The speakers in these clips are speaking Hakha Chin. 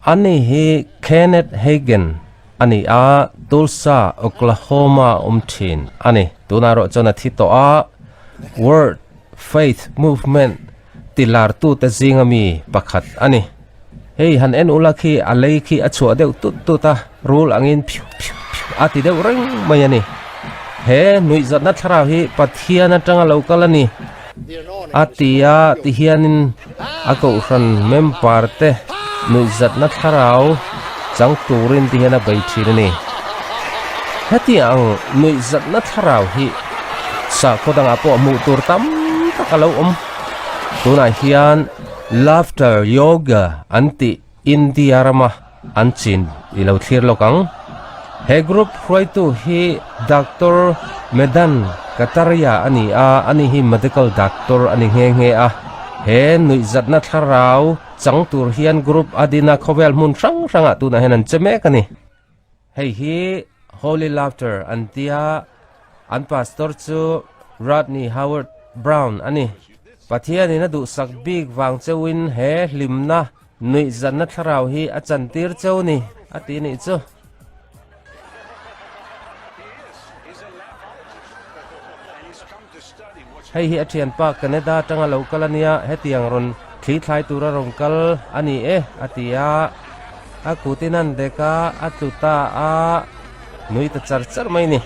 Ani hi Kenneth Hagin a ni a, Tulsa, Oklahoma um thin a ni. Tunah erawh chuan a thi tawh a, Word Faith Movement tilartute zinga mi pakhat a ni. Hei han en ula khi a lei khi a chhuah deuh tut tut a, rul angin phiu phiu phiu a ti deuh reng mai a ni. He nuihzatna thlarau hi Pathian atanga lo kal a ni a ti a, tihianin a kohhran member te nuihzatna thlarau chang turin tihian a bei thin a ni. Hetiang nuihzatna thlarau hi sakhaw dangah pawh hmuh tur tam tak a lo awm. Tunah hian Laughter Yoga an tih India rama an chin i lo thlir lawk ang. He group hruaitu hi Doctor Medan Kataria a ni a, ani hi medical doctor a ni nghe nghe a. He nuihzatna thlarau chang tur hian group a din a, khawvel hmun hrang hrangah tunah hian an che mek a ni. Hei hi Holy Laughter an tia, an pastor chu Rodney Howard Browne a ni. Pathianin a duhsak bik vang cheuhin he hlimna, nuihzatna thlarau hi a chantir cheu ni, a ti nih chu. Hei hi a thianpa Canada atanga lo kal a nia, hetiang rawn thli thlai tura rawn kal a ni e, a ti a. A kutin an dek a, a tlu ta a, nui ta char char mai a ni.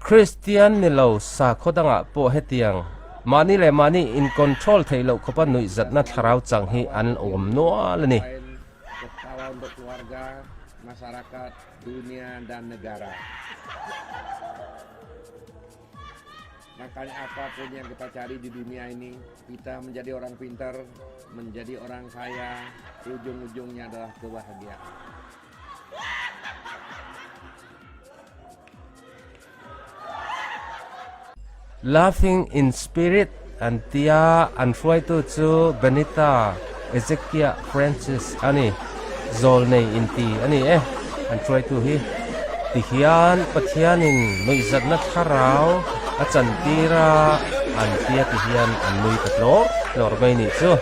Kristian ni lo sakhaw dangah pawh hetiang mahni leh mahni in control theih loh khawpa nuihzatna thlarau chang hi an awm nual a ni. Laughing in Spirit an tia an hruaitu chu Benita Ezekiah Francis a ni. Zawlnei inti a ni e an hruaitu hi. Tihian Pathianin nuihzatna thlarau a chantir a an tia tihian an nui ta tlawr tlawr mai nih chu.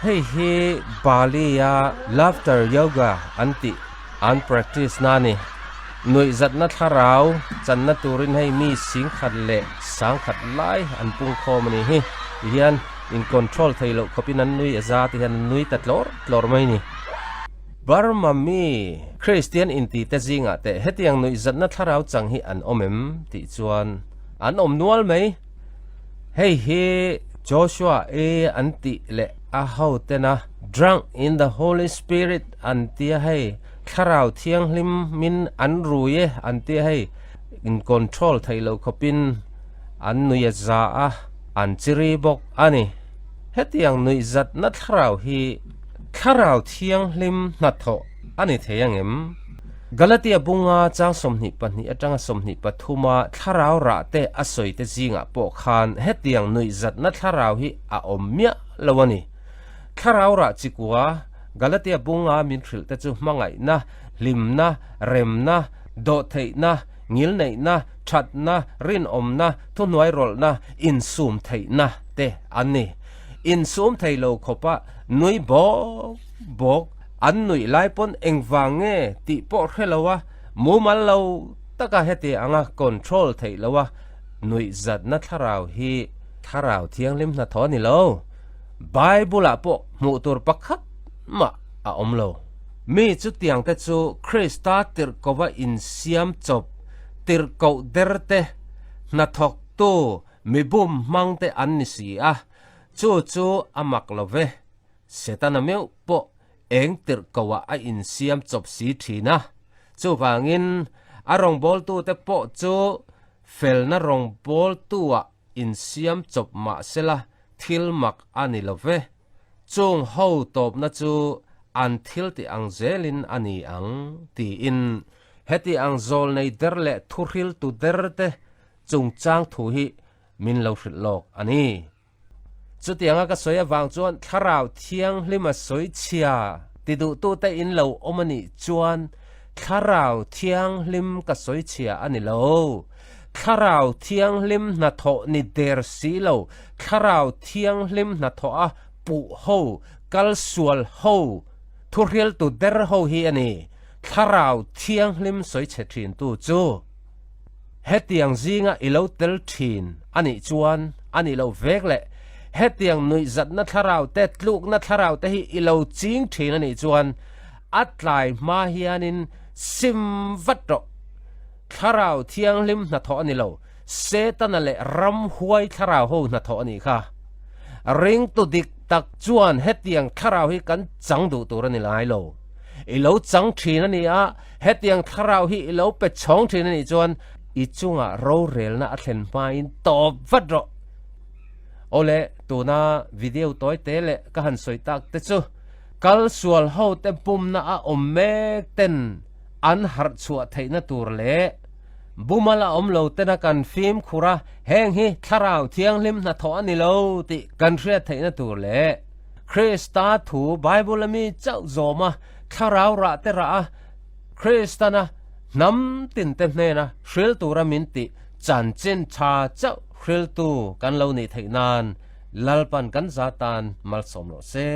Hei hi Bali-a Laughter Yoga an tih an practice na a ni. Nuihzatna thlarau channa turin hei mi singkhat leh sangkhat lai an pungkhawm a ni hi. Tihian in control thei loh khawpin an nui a za tihian an nui ta tlawr tlawr mai a ni. Burma mi Kristian intite zingah teh hetiang nuihzatna thlarau chang hi an awm em tih chuan an awm nual mai. Hei hi Joshua A an tih leh a hotena Drunk in the Holy Spirit an tia hei, Thlarau Thianghlim min an rui e an tia hei, in control theih loh khawpin an nui a za a, an chiri bawk a ni. Hetiang nuihzatna thlarau hi Thlarau Thianghlim hnathawh a ni thei angem? Galatia bunga chang 22 atanga 23 a thlarau rah te a sawi te zingah pawh khan hetiang nuihzatna thlarau hi a awm miah lo a ni. Thlarau rah chikua Galatia bunga min hrilh te chu hmangaihna, hlimna, remna, dawhtheihna, ngilneihna, thatna, rinawmna, thuhnuairawlhna, insumtheihna te an ni. Insum thei lo khawpa nui bawk bawk An nuih lai pawn engvang nge tih pawh hre lo a, mumal lo taka heti anga control theih lo a nuih zatna thlarau hi thlarau thianghlim hnathawh a ni lo. Bible ah pawh hmuh tur pakhat mah a awm lo. Mi chutiang te chu Krista tirhkova insiam chawp, tirhkoh der te, hnathawktu, mibum hmang te an ni si a, chu chu a mak lo ve. Setana meuh pawh eng tirh koah a insiam chawp si thin a, chuvangin a rawngbawltute pawh chu felna rawngbawltuah insiam chawp mah sela thil mak a ni lo ve. Chung ho tawpna chu an thil tih ang zelin a ni ang, tiin heti ang zawlnei der leh thuhriltu derte chungchang thu hi min lo hrilh lawk a ni. Chutianga ka sawi avang chuan Thlarau Thianghlim a sawi chhia ti duhtute in lo awm a nih chuan Thlarau Thianghlim ka sawi chhia a ni lo. Thlarau Thianghlim hnathawh ni der si lo, Thlarau Thianghlim hnathawh a puh ho, kal sual ho, thuhriltu der ho hi a ni, Thlarau Thianghlim sawi chhe thintu chu. Hetiang zinga i lo tel thin a nih chuan a nih loh vek leh hetiang nuihzatna thlarau te, tlukna thlarau te hi i lo ching thin a nih chuan a tlai hma hianin sim vat rawh. Thlarau thianghlim hnathawh a ni lo, Setana leh ramhuai thlarau ho hnathawh a nih kha. Ringtu dik tak chuan hetiang thlarau hi kan chang duh tur a ni lai lo. I lo chang thin a ni a, Hetiang thlarau hi i lo pe chhawng thin a nih chuan i chungah rorelna a thlen hmain tawp vat rawh. Awle, tuna video tawi te leh ka han sawi tak te chu kal sual ho te pumna a awm mek ten an harh chhuah theihna tur leh buma la awm lo tena kan fimkhur a, heng hi thlarau thianghlim hnathawh a ni lo tih kan hriat theihna tur leh Krista thu Bible a mi chauh zawm a Thlarau rah te rah a, Kristana hnam tinte hnena hril tura min tih chanchin tha chauh hriltu kan lo nih theih nan Lalpan kan za tan malsawm rawh se.